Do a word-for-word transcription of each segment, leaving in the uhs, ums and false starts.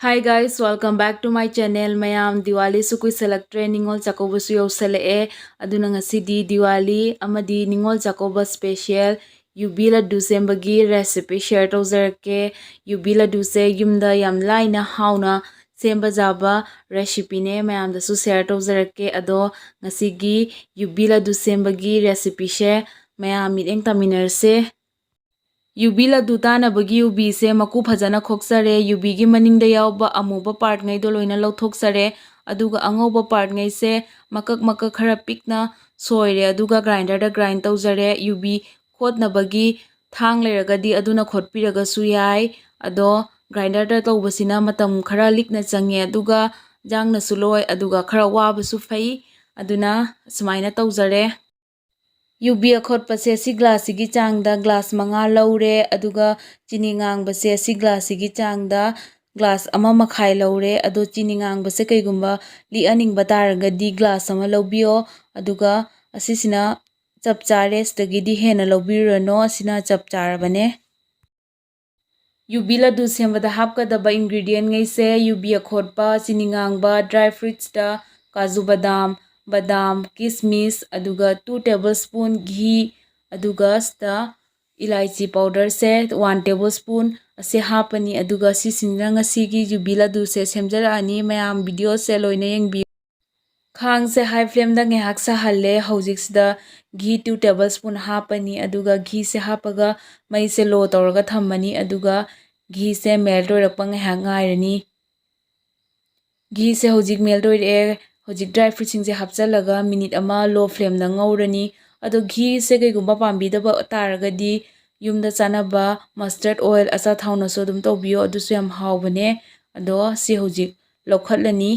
Hi guys, welcome back to my channel. ꯃꯌꯥꯝ, ꯗꯤꯋꯥꯂꯤꯁꯨ ꯀꯨꯏꯁꯜꯂꯛꯇ꯭ꯔꯦ, ꯅꯤꯉꯣꯜ ꯆꯥꯛꯀꯧꯕꯁꯨ ꯌꯧꯁꯜꯂꯛꯑꯦ꯫ ꯑꯗꯨꯅ ꯉꯁꯤꯗꯤ ꯗꯤꯋꯥꯂꯤ ꯑꯃꯗꯤ ꯅꯤꯉꯣꯜ ꯆꯥꯛꯀꯧꯕ special ꯌꯨꯕꯤ ꯂꯗꯨ ꯁꯦꯝꯕꯒꯤ recipe share ꯇꯧꯖꯔꯛꯀꯦ꯫ ꯌꯨꯕꯤ ꯂꯗꯨꯁꯦ ꯌꯨꯝꯗ ꯌꯥꯝ ꯂꯥꯏꯅ ꯍꯥꯎꯅ ꯁꯦꯝꯕ ꯌꯥꯕ recipeꯅꯦ, ꯃꯌꯥꯝꯗꯁꯨ share ꯇꯧꯖꯔꯛꯀꯦ꯫ ꯑꯗꯣ ꯉꯁꯤꯒꯤ ꯌꯨꯕꯤ ꯂꯗꯨ ꯁꯦꯝꯕꯒꯤ recipeꯁꯦ ꯃꯌꯥꯝ ꯃꯤꯠꯌꯦꯡ ꯇꯥꯃꯤꯟꯅꯔꯁꯦ꯫ ꯌꯨꯕꯤ ꯂꯗꯨ ꯇꯥꯅꯕꯒꯤ ꯌꯨꯕꯤꯁꯦ ꯃꯀꯨ ꯐꯖꯅ ꯈꯣꯛꯆꯔꯦ꯫ ꯌꯨꯕꯤꯒꯤ ꯃꯅꯤꯡꯗ ꯌꯥꯎꯕ ꯑꯃꯨꯕ partꯉꯩꯗꯣ ꯂꯣꯏꯅ ꯂꯧꯊꯣꯛꯆꯔꯦ꯫ ꯑꯗꯨꯒ ꯑꯉꯧꯕ partꯉꯩꯁꯦ ꯃꯀꯛ ꯃꯀꯛ ꯈꯔ ꯄꯤꯛꯅ ꯁꯣꯏꯔꯦ, ꯑꯗꯨꯒ grinderꯗ grind ꯇꯧꯖꯔꯦ꯫ ꯌꯨꯕꯤ ꯈꯣꯠꯅꯕꯒꯤ ꯊꯥꯡ ꯂꯩꯔꯒꯗꯤ ꯑꯗꯨꯅ ꯈꯣꯠꯄꯤꯔꯒꯁꯨ ꯌꯥꯏ꯫ ꯑꯗꯣ grinderꯗ ꯇꯧꯕꯁꯤꯅ ꯃꯇꯝ ꯈꯔ ꯂꯤꯛꯅ ꯆꯪꯉꯦ, ꯑꯗꯨꯒ ꯌꯥꯡꯅꯁꯨ ꯂꯣꯏ, ꯑꯗꯨꯒ ꯈꯔ ꯋꯥꯕꯁꯨ ꯐꯩ꯫ ꯑꯗꯨꯅ ꯁꯨꯃꯥꯏꯅ ꯇꯧꯖꯔꯦ꯫ ꯌꯨꯕꯤ ꯑꯈꯣꯠꯄꯁꯦ ꯁꯤ glassꯁꯤꯒꯤ ꯆꯥꯡꯗ glass ꯃꯉꯥ ꯂꯧꯔꯦ, ꯑꯗꯨꯒ ꯆꯤꯅꯤ ꯉꯥꯡꯕꯁꯦ ꯁꯤ glassꯁꯤꯒꯤ ꯆꯥꯡꯗ glass ꯑꯃ ꯃꯈꯥꯏ ꯂꯧꯔꯦ꯫ ꯑꯗꯣ ꯆꯤꯅꯤ ꯉꯥꯡꯕꯁꯦ ꯀꯩꯒꯨꯝꯕ ꯂꯤꯛꯍꯟꯅꯤꯡꯕ ꯇꯥꯔꯒꯗꯤ glass ꯑꯃ ꯂꯧꯕꯤꯌꯣ, ꯑꯗꯨꯒ ꯑꯁꯤꯁꯤꯅ ꯆꯞ ꯆꯥꯔꯦ, ꯁꯤꯗꯒꯤꯗꯤ ꯍꯦꯟꯅ ꯂꯧꯕꯤꯔꯨꯔꯅꯣ, ꯑꯁꯤꯅ ꯆꯞ ꯆꯥꯔꯕꯅꯦ꯫ ꯌꯨꯕꯤ ꯂꯗꯨ ꯁꯦꯝꯕꯗ ꯍꯥꯞꯀꯗꯕ ingredientꯉꯩꯁꯦ ꯌꯨꯕꯤ ꯑꯈꯣꯠꯄ, ꯆꯤꯅꯤ ꯉꯥꯡꯕ, dry fruitsꯇ ꯀꯥꯖꯨ ꯕꯗꯥꯝ, ꯕꯗꯥꯝ, ꯀꯤꯁꯃꯤꯁ, ꯑꯗꯨꯒ two tablespoon ghee, ꯑꯗꯨꯒ ꯁꯤꯗ ꯏꯂꯥꯏꯆꯤ powderꯁꯦ one tablespoon ꯑꯁꯤ ꯍꯥꯞꯄꯅꯤ꯫ ꯑꯗꯨꯒ ꯁꯤꯁꯤꯡꯁꯤꯅ ꯉꯁꯤꯒꯤ ꯌꯨꯕꯤ ꯂꯗꯨꯁꯦ ꯁꯦꯝꯖꯔꯛꯑꯅꯤ꯫ ꯃꯌꯥꯝ videoꯁꯦ ꯂꯣꯏꯅ ꯌꯦꯡꯕꯤꯌꯨ꯫ ꯈꯥꯡꯁꯦ high flameꯗ ꯉꯥꯏꯍꯥꯛ ꯁꯥꯍꯜꯂꯦ꯫ ꯍꯧꯖꯤꯛꯁꯤꯗ ghee two tablespoon ꯍꯥꯞꯄꯅꯤ, ꯑꯗꯨꯒ gheeꯁꯦ ꯍꯥꯞꯄꯒ ꯃꯩꯁꯦ low ꯇꯧꯔꯒ ꯊꯝꯃꯅꯤ, ꯑꯗꯨꯒ gheeꯁꯦ melt ꯑꯣꯏꯔꯛꯄ ꯉꯥꯏꯍꯥꯛ ꯉꯥꯏꯔꯅꯤ꯫ Gheeꯁꯦ ꯍꯧꯖꯤꯛ melt ꯑꯣꯏꯔꯛꯑꯦ꯫ ꯍꯧꯖꯤꯛ dry fruitꯁꯤꯡꯁꯦ ꯍꯥꯞꯆꯤꯜꯂꯒ minute ꯑꯃ low flameꯗ ꯉꯧꯔꯅꯤ꯫ ꯑꯗꯣ gheeꯁꯦ ꯀꯩꯒꯨꯝꯕ ꯄꯥꯝꯕꯤꯗꯕ ꯇꯥꯔꯒꯗꯤ ꯌꯨꯝꯗ ꯆꯥꯅꯕ mustard oil ꯑꯆꯥꯊꯥꯎꯅꯁꯨ ꯑꯗꯨꯝ ꯇꯧꯕꯤꯌꯣ, ꯑꯗꯨꯁꯨ ꯌꯥꯝ ꯍꯥꯎꯕꯅꯦ꯫ ꯑꯗꯣ ꯁꯤ ꯍꯧꯖꯤꯛ ꯂꯧꯈꯠꯂꯅꯤ꯫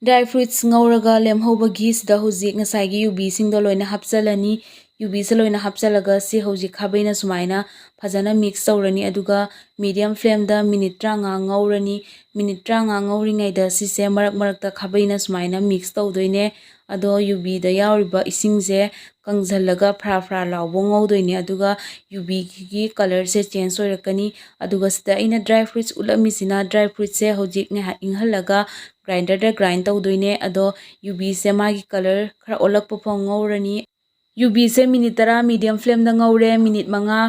Dry fruits ꯉꯧꯔꯒ ꯂꯦꯝꯍꯧꯕ gheeꯁꯤꯗ ꯍꯧꯖꯤꯛ ꯉꯁꯥꯏꯒꯤ ꯌꯨꯕꯤꯁꯤꯡꯗꯣ ꯂꯣꯏꯅ ꯍꯥꯞꯆꯤꯜꯂꯅꯤ꯫ ꯌꯨꯕꯤꯁꯦ ꯂꯣꯏꯅ ꯍꯥꯞꯆꯤꯜꯂꯒ ꯁꯤ ꯍꯧꯖꯤꯛ ꯈꯥꯕꯩꯅ ꯁꯨꯃꯥꯏꯅ ꯐꯖꯅ mix ꯇꯧꯔꯅꯤ, ꯑꯗꯨꯒ medium flameꯗ minute ꯇꯔꯥꯃꯉꯥ ꯉꯧꯔꯅꯤ꯫ Minute ꯇꯔꯥꯃꯉꯥ ꯉꯧꯔꯤꯉꯩꯗ ꯁꯤꯁꯦ ꯃꯔꯛ ꯃꯔꯛꯇ ꯈꯥꯕꯩꯅ ꯁꯨꯃꯥꯏꯅ mix ꯇꯧꯗꯣꯏꯅꯦ꯫ ꯑꯗꯣ ꯌꯨꯕꯤꯗ ꯌꯥꯎꯔꯤꯕ ꯏꯁꯤꯡꯁꯦ ꯀꯪꯁꯤꯜꯂꯒ ꯐ꯭ꯔꯥ ꯐ꯭ꯔꯥ ꯂꯥꯎꯕ ꯉꯧꯗꯣꯏꯅꯦ꯫ ꯑꯗꯨꯒ ꯌꯨꯕꯤꯒꯤ ꯀꯂꯔꯁꯦ ꯆꯦꯟꯖ ꯑꯣꯏꯔꯛꯀꯅꯤ꯫ ꯑꯗꯨꯒ ꯁꯤꯗ ꯑꯩꯅ ꯗ꯭ꯔꯥꯏ ꯐ꯭ꯔꯨꯏꯠꯁ ꯎꯠꯂꯝꯃꯤꯁꯤꯅ, ꯗ꯭ꯔꯥꯏ ꯐ꯭ꯔꯨꯏꯠꯁꯦ ꯍꯧꯖꯤꯛ ꯉꯥꯏꯍꯥꯛ ꯏꯪꯍꯜꯂꯒ ꯒ꯭ꯔꯥꯏꯟꯗꯔꯗ ꯒ꯭ꯔꯥꯏꯟ ꯇꯧꯗꯣꯏꯅꯦ꯫ ꯑꯗꯣ ꯌꯨꯕꯤꯁꯦ ꯃꯥꯒꯤ ꯀꯂꯔ ꯈꯔ ꯑꯣꯜꯂꯛꯄ ꯐꯥꯎ ꯉꯧꯔꯅꯤ꯫ ꯌꯨꯕꯤꯁꯦ ꯃꯤꯅꯤꯠ ꯇꯔꯥ ꯃꯤꯗꯤꯌꯝ ꯐ꯭ꯂꯦꯝꯗ ꯉꯧꯔꯦ, ꯃꯤꯅꯤꯠ ꯃꯉꯥ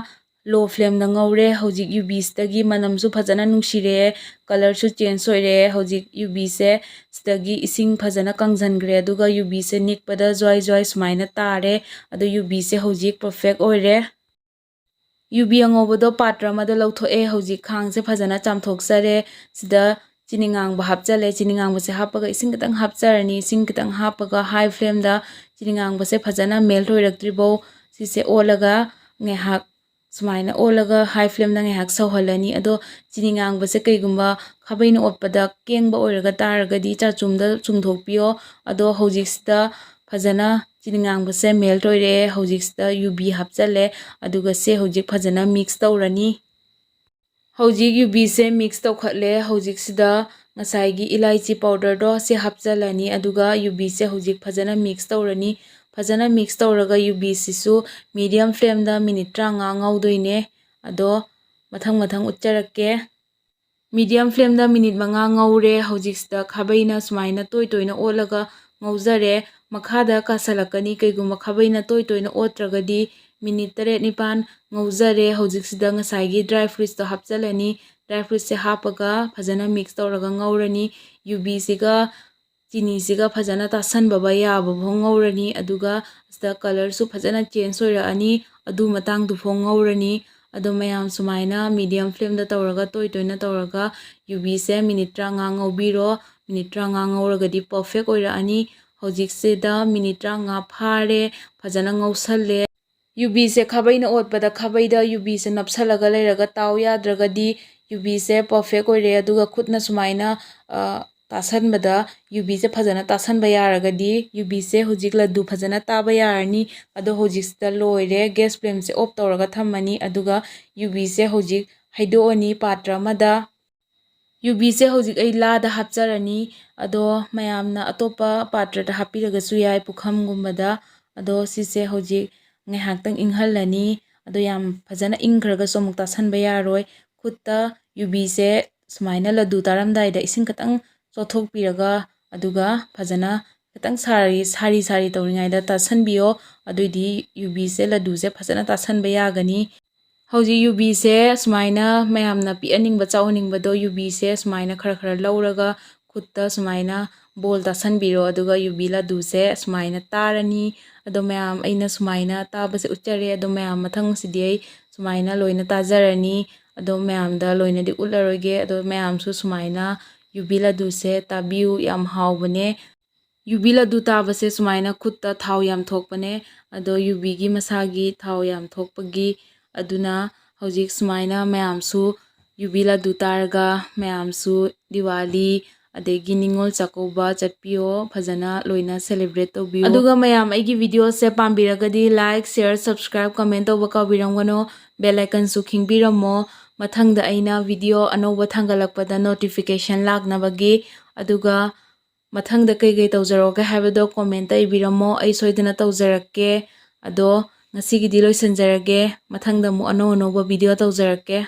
ꯂꯣ ꯐ꯭ꯂꯦꯝꯗ ꯉꯧꯔꯦ꯫ ꯍꯧꯖꯤꯛ ꯌꯨꯕꯤꯁꯤꯗꯒꯤ ꯃꯅꯝꯁꯨ ꯐꯖꯅ ꯅꯨꯡꯁꯤꯔꯛꯑꯦ, ꯀꯂꯔꯁꯨ ꯆꯦꯟꯖ ꯑꯣꯏꯔꯛꯑꯦ꯫ ꯍꯧꯖꯤꯛ ꯌꯨꯕꯤꯁꯦ ꯁꯤꯗꯒꯤ ꯏꯁꯤꯡ ꯐꯖꯅ ꯀꯪꯁꯤꯟꯈ꯭ꯔꯦ, ꯑꯗꯨꯒ ꯌꯨꯕꯤꯁꯦ ꯅꯤꯛꯄꯗ ꯖ꯭ꯋꯥꯏ ꯖ꯭ꯋꯥꯏ ꯁꯨꯃꯥꯏꯅ ꯇꯥꯔꯦ꯫ ꯑꯗꯣ ꯌꯨꯕꯤꯁꯦ ꯍꯧꯖꯤꯛ ꯄꯔꯐꯦꯛ ꯑꯣꯏꯔꯦ꯫ ꯌꯨꯕꯤ ꯑꯉꯧꯕꯗꯣ ꯄꯥꯇ꯭ꯔ ꯑꯃꯗ ꯂꯧꯊꯣꯛꯑꯦ꯫ ꯍꯧꯖꯤꯛ ꯈꯥꯡꯁꯦ ꯐꯖꯅ ꯆꯥꯝꯊꯣꯛꯆꯔꯦ꯫ ꯁꯤꯗ ꯆꯤꯅꯤ ꯉꯥꯡꯕ ꯍꯥꯞꯆꯜꯂꯦ꯫ ꯆꯤꯅꯤ ꯉꯥꯡꯕꯁꯦ ꯍꯥꯞꯄꯒ ꯏꯁꯤꯡ ꯈꯤꯇꯪ ꯍꯥꯞꯆꯔꯅꯤ꯫ ꯏꯁꯤꯡ ꯈꯤꯇꯪ ꯍꯥꯞꯄꯒ ꯍꯥꯏ ꯐ꯭ꯂꯦꯝꯗ ꯆꯤꯅꯤ ꯉꯥꯡꯕꯁꯦ ꯐꯖꯅ ꯃꯦꯜꯠ ꯑꯣꯏꯔꯛꯇ꯭ꯔꯤꯐꯥꯎ ꯁꯤꯁꯦ ꯑꯣꯠꯂꯒ ꯉꯥꯏꯍꯥꯛ ꯁꯨꯃꯥꯏꯅ ꯑꯣꯠꯂꯒ ꯍꯥꯏ ꯐ꯭ꯂꯦꯝꯗ ꯉꯥꯏꯍꯥꯛ ꯁꯧꯍꯜꯂꯅꯤ꯫ ꯑꯗꯣ ꯆꯤꯅꯤ ꯉꯥꯡꯕꯁꯦ ꯀꯩꯒꯨꯝꯕ ꯈꯥꯕꯩꯅ ꯑꯣꯠꯄꯗ ꯀꯦꯡꯕ ꯑꯣꯏꯔꯒ ꯇꯥꯔꯒꯗꯤ ꯆꯥꯆꯨꯝꯗ ꯆꯨꯝꯊꯣꯛꯄꯤꯌꯣ꯫ ꯑꯗꯣ ꯍꯧꯖꯤꯛꯁꯤꯗ ꯐꯖꯅ ꯆꯤꯅꯤ ꯉꯥꯡꯕꯁꯦ ꯃꯦꯜꯠ ꯑꯣꯏꯔꯛꯑꯦ꯫ ꯍꯧꯖꯤꯛꯁꯤꯗ ꯌꯨꯕꯤ ꯍꯥꯞꯆꯜꯂꯦ꯫ ꯑꯗꯨꯒ ꯁꯦ ꯍꯧꯖꯤꯛ ꯐꯖꯅ ꯃꯤꯛꯁ ꯇꯧꯔꯅꯤ꯫ ꯍꯧꯖꯤꯛ ꯌꯨꯕꯤꯁꯦ ꯃꯤꯛꯁ ꯇꯧꯈꯠꯂꯦ꯫ ꯍꯧꯖꯤꯛꯁꯤꯗ ꯉꯁꯥꯏꯒꯤ ꯏꯂꯥꯏꯆꯤ ꯄꯥꯎꯗꯔꯗꯣ ꯁꯤ ꯍꯥꯞꯆꯜꯂꯅꯤ꯫ ꯑꯗꯨꯒ ꯌꯨꯕꯤꯁꯦ ꯍꯧꯖꯤꯛ ꯐꯖꯅ ꯃꯤꯛꯁ ꯇꯧꯔꯅꯤ꯫ ꯐꯖꯅ ꯃꯤꯛꯁ ꯇꯧꯔꯒ ꯌꯨꯕꯤꯁꯤꯁꯨ ꯃꯤꯗꯤꯌꯝ ꯐ꯭ꯂꯦꯝꯗ ꯃꯤꯅꯤꯠ ꯇꯔꯥꯃꯉꯥ ꯉꯧꯗꯣꯏꯅꯦ꯫ ꯑꯗꯣ ꯃꯊꯪ ꯃꯊꯪ ꯎꯠꯆꯔꯛꯀꯦ꯫ ꯃꯤꯗꯤꯌꯝ ꯐ꯭ꯂꯦꯝꯗ ꯃꯤꯅꯤꯠ ꯃꯉꯥ ꯉꯧꯔꯦ꯫ ꯍꯧꯖꯤꯛꯁꯤꯗ ꯈꯥꯕꯩꯅ ꯁꯨꯃꯥꯏꯅ ꯇꯣꯏ ꯇꯣꯏꯅ ꯑꯣꯠꯂꯒ ꯉꯧꯖꯔꯦ꯫ ꯃꯈꯥꯗ ꯀꯥꯁꯜꯂꯛꯀꯅꯤ꯫ ꯀꯩꯒꯨꯝꯕ ꯈꯥꯕꯩꯅ ꯇꯣꯏ ꯇꯣꯏꯅ ꯑꯣꯠꯇ꯭ꯔꯒꯗꯤ ꯃꯤꯅꯤꯠ ꯇꯔꯦꯠ ꯅꯤꯄꯥꯜ ꯉꯧꯖꯔꯦ꯫ ꯍꯧꯖꯤꯛꯁꯤꯗ ꯉꯁꯥꯏꯒꯤ ꯗ꯭ꯔꯥꯏ ꯐ꯭ꯔꯨꯏꯠꯁꯇꯣ ꯍꯥꯞꯆꯜꯂꯅꯤ꯫ ꯗ꯭ꯔꯥꯏ ꯐ꯭ꯔꯨꯏꯠꯁꯦ ꯍꯥꯞꯄꯒ ꯐꯖꯅ ꯃꯤꯛꯁ ꯇꯧꯔꯒ ꯉꯧꯔꯅꯤ꯫ ꯌꯨꯕꯤꯁꯤꯒ ꯆꯤꯅꯤꯁꯤꯒ ꯐꯖꯅ ꯇꯥꯁꯟꯕꯕ ꯌꯥꯕ ꯐꯥꯎ ꯉꯧꯔꯅꯤ꯫ ꯑꯗꯨꯒ ꯁꯤꯗ ꯀꯂꯔꯁꯨ ꯐꯖꯅ ꯆꯦꯟꯖ ꯑꯣꯏꯔꯛꯑꯅꯤ꯫ ꯑꯗꯨ ꯃꯇꯥꯡꯗꯨ ꯐꯥꯎ ꯉꯧꯔꯅꯤ꯫ ꯑꯗꯣ ꯃꯌꯥꯝ ꯁꯨꯃꯥꯏꯅ ꯃꯤꯗꯤꯌꯝ ꯐ꯭ꯂꯦꯝꯗ ꯇꯧꯔꯒ ꯇꯣꯏ ꯇꯣꯏꯅ ꯇꯧꯔꯒ ꯌꯨꯕꯤꯁꯦ ꯃꯤꯅꯤꯠ ꯇꯔꯥꯃꯉꯥ ꯉꯧꯕꯤꯔꯣ꯫ ꯃꯤꯅꯤꯠ ꯇꯔꯥꯃꯉꯥ ꯉꯧꯔꯒꯗꯤ ꯄꯔꯐꯦꯛ ꯑꯣꯏꯔꯛꯑꯅꯤ꯫ ꯍꯧꯖꯤꯛꯁꯤꯗ ꯃꯤꯅꯤꯠ ꯇꯔꯥꯃꯉꯥ ꯐꯥꯔꯦ꯫ ꯐꯖꯅ ꯉꯧꯁꯜꯂꯦ꯫ ꯌꯨꯕꯤꯁꯦ ꯈꯥꯕꯩꯅ ꯑꯣꯠꯄꯗ ꯈꯥꯕꯩꯗ ꯌꯨꯕꯤꯁꯦ ꯅꯞꯁꯜꯂꯒ ꯂꯩꯔꯒ ꯇꯥꯎ ꯌꯥꯗ꯭ꯔꯒꯗꯤ ꯌꯨꯕꯤꯁꯦ ꯄꯔꯐꯦꯛ ꯑꯣꯏꯔꯦ꯫ ꯑꯗꯨꯒ ꯈꯨꯠꯅ ꯁꯨꯃꯥꯏꯅ, ꯑ, ꯇꯥꯁꯟꯕꯗ ꯌꯨꯕꯤꯁꯦ ꯐꯖꯅ ꯇꯥꯁꯟꯕ ꯌꯥꯔꯒꯗꯤ ꯌꯨꯕꯤꯁꯦ ꯍꯧꯖꯤꯛ ꯂꯗꯨ ꯐꯖꯅ ꯇꯥꯕ ꯌꯥꯔꯅꯤ꯫ ꯑꯗꯣ ꯍꯧꯖꯤꯛꯁꯤꯗ ꯂꯣꯏꯔꯦ꯫ ꯒ꯭ꯌꯥꯁ ꯐ꯭ꯂꯦꯝꯁꯦ ꯑꯣꯐ ꯇꯧꯔꯒ ꯊꯝꯃꯅꯤ꯫ ꯑꯗꯨꯒ ꯌꯨꯕꯤꯁꯦ ꯍꯧꯖꯤꯛ ꯍꯩꯗꯣꯛꯑꯅꯤ ꯄꯥꯇ꯭ꯔ ꯑꯃꯗ꯫ ꯌꯨꯕꯤꯁꯦ ꯍꯧꯖꯤꯛ ꯑꯩ ꯂꯥꯗ ꯍꯥꯞꯆꯔꯅꯤ꯫ ꯑꯗꯣ ꯃꯌꯥꯝꯅ ꯑꯇꯣꯞꯄ ꯄꯥꯇ꯭ꯔꯗ ꯍꯥꯞꯄꯤꯔꯒꯁꯨ ꯌꯥꯏ, ꯄꯨꯈꯝꯒꯨꯝꯕꯗ꯫ ꯑꯗꯣ ꯁꯤꯁꯦ ꯍꯧꯖꯤꯛ ꯉꯥꯏꯍꯥꯛꯇꯪ ꯏꯪꯍꯜꯂꯅꯤ꯫ ꯑꯗꯣ ꯌꯥꯝ ꯐꯖꯅ ꯏꯪꯈ꯭ꯔꯒꯁꯨ ꯑꯃꯨꯛ ꯇꯥꯁꯟꯕ ꯌꯥꯔꯣꯏ꯫ ꯈꯨꯠꯇ ꯌꯨꯕꯤꯁꯦ ꯁꯨꯃꯥꯏꯅ ꯂꯗꯨ ꯇꯥꯔꯝꯗꯥꯏꯗ ꯏꯁꯤꯡ ꯈꯤꯇꯪ ꯆꯣꯠꯊꯣꯛꯄꯤꯔꯒ, ꯑꯗꯨꯒ ꯐꯖꯅ ꯈꯤꯇꯪ ꯁꯥꯔꯤ ꯁꯥꯔꯤ ꯁꯥꯔꯤ ꯇꯧꯔꯤꯉꯩꯗ ꯇꯥꯁꯟꯕꯤꯌꯣ꯫ ꯑꯗꯨꯏꯗꯤ ꯌꯨꯕꯤꯁꯦ ꯂꯗꯨꯁꯦ ꯐꯖꯅ ꯇꯥꯁꯟꯕ ꯌꯥꯒꯅꯤ꯫ ꯍꯧꯖꯤꯛ ꯌꯨꯕꯤꯁꯦ ꯁꯨꯃꯥꯏꯅ ꯃꯌꯥꯝꯅ ꯄꯤꯛꯍꯟꯅꯤꯡꯕ ꯆꯥꯎꯍꯟꯅꯤꯡꯕꯗꯣ ꯌꯨꯕꯤꯁꯦ ꯁꯨꯃꯥꯏꯅ ꯈꯔ ꯈꯔ ꯂꯧꯔꯒ ꯈꯨꯠꯇ ꯁꯨꯃꯥꯏꯅ ꯕꯣꯜ ꯇꯥꯁꯟꯕꯤꯔꯣ꯫ ꯑꯗꯨꯒ ꯌꯨꯕꯤ ꯂꯗꯨꯁꯦ ꯁꯨꯃꯥꯏꯅ ꯇꯥꯔꯅꯤ꯫ ꯑꯗꯣ ꯃꯌꯥꯝ ꯑꯩꯅ ꯁꯨꯃꯥꯏꯅ ꯇꯥꯕꯁꯦ ꯎꯠꯆꯔꯦ꯫ ꯑꯗꯣ ꯃꯌꯥꯝ ꯃꯊꯪꯁꯤꯗꯤ ꯑꯩ ꯁꯨꯃꯥꯏꯅ ꯂꯣꯏꯅ ꯇꯥꯖꯔꯅꯤ꯫ ꯑꯗꯣ ꯃꯌꯥꯝꯗ ꯂꯣꯏꯅꯗꯤ ꯎꯠꯂꯔꯣꯏꯒꯦ꯫ ꯑꯗꯣ ꯃꯌꯥꯝꯁꯨ ꯁꯨꯃꯥꯏꯅ ꯌꯨꯕꯤ ꯂꯗꯨꯁꯦ ꯇꯥꯕꯤꯌꯨ, ꯌꯥꯝ ꯍꯥꯎꯕꯅꯦ꯫ ꯌꯨꯕꯤ ꯂꯗꯨ ꯇꯥꯕꯁꯦ ꯁꯨꯃꯥꯏꯅ ꯈꯨꯠꯇ ꯊꯥꯎ ꯌꯥꯝ ꯊꯣꯛꯄꯅꯦ꯫ ꯑꯗꯣ ꯌꯨꯕꯤꯒꯤ ꯃꯁꯥꯒꯤ ꯊꯥꯎ ꯌꯥꯝ ꯊꯣꯛꯄꯒꯤ, ꯑꯗꯨꯅ ꯍꯧꯖꯤꯛ ꯁꯨꯃꯥꯏꯅ ꯃꯌꯥꯝꯁꯨ ꯌꯨꯕꯤ ꯂꯗꯨ ꯇꯥꯔꯒ ꯃꯌꯥꯝꯁꯨ ꯗꯤꯋꯥꯂꯤ ꯑꯗꯒꯤ ꯅꯤꯉꯣꯜ ꯆꯥꯛꯀꯧꯕ ꯆꯠꯄꯤꯌꯣ, ꯐꯖꯅ ꯂꯣꯏꯅ celebrate ꯇꯧꯕꯤꯌꯣ꯫ ꯑꯗꯨꯒ ꯃꯌꯥꯝ ꯑꯩꯒꯤ videoꯁꯦ ꯄꯥꯝꯕꯤꯔꯒꯗꯤ like, share, subscribe, comment ꯇꯧꯕ ꯀꯥꯎꯕꯤꯔꯝꯒꯅꯨ꯫ Bell iconꯁꯨ ꯈꯤꯡꯕꯤꯔꯝꯃꯣ, ꯃꯊꯪꯗ ꯑꯩꯅ video ꯑꯅꯧꯕ ꯊꯥꯡꯒꯠꯂꯛꯄꯗ notification ꯂꯥꯛꯅꯕꯒꯤ꯫ ꯑꯗꯨꯒ ꯃꯊꯪꯗ ꯀꯩ ꯀꯩ ꯇꯧꯖꯔꯛꯑꯣꯒꯦ ꯍꯥꯏꯕꯗꯣ commentꯇ ꯏꯕꯤꯔꯝꯃꯣ, ꯑꯩ ꯁꯣꯏꯗꯅ ꯇꯧꯖꯔꯛꯀꯦ꯫ ꯑꯗꯣ ꯉꯁꯤꯒꯤꯗꯤ ꯂꯣꯏꯁꯤꯟꯖꯔꯒꯦ, ꯃꯊꯪꯗ ꯑꯃꯨꯛ ꯑꯅꯧ ꯑꯅꯧꯕ video ꯇꯧꯖꯔꯛꯀꯦ꯫